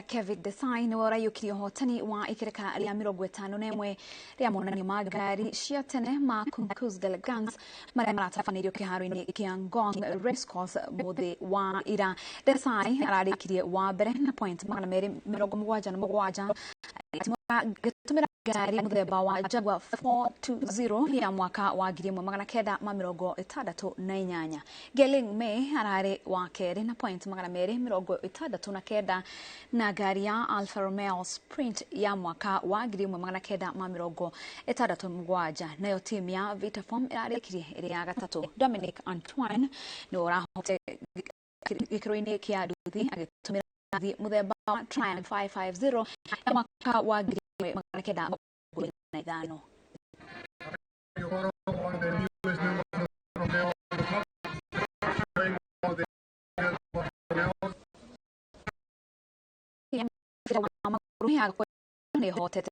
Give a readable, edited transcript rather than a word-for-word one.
Kevin Desai nĩwe ũraiyũkirie ũhotani wa ikereka rĩa 51 rĩa monanio ma ngari cia tene ma Concours d'Elegance marĩa maratabanĩirio kĩharo-inĩ kĩa Ngong Racecourse mũthĩ wa ira. Desai ararĩkirie wa mbere na point 277 agĩtũmĩra ngari mũthemba wa Jaguar 420 ya mwaka wa 1968. Gelling May ararĩ wa kerĩ na point 269 na ngari ya Alfa Romeo Sprint ya mwaka wa 1967. Nayo timu ya Vitaform ĩrarĩkirie ĩrĩ ya gatatũ. Dominic Antoine nĩwe ũrahotire gĩkĩro-inĩ kĩa nduthi agĩtũmĩra nduthi mũthemba wa Triumph 550 ya mwaka wa 1975. Nĩ hotete.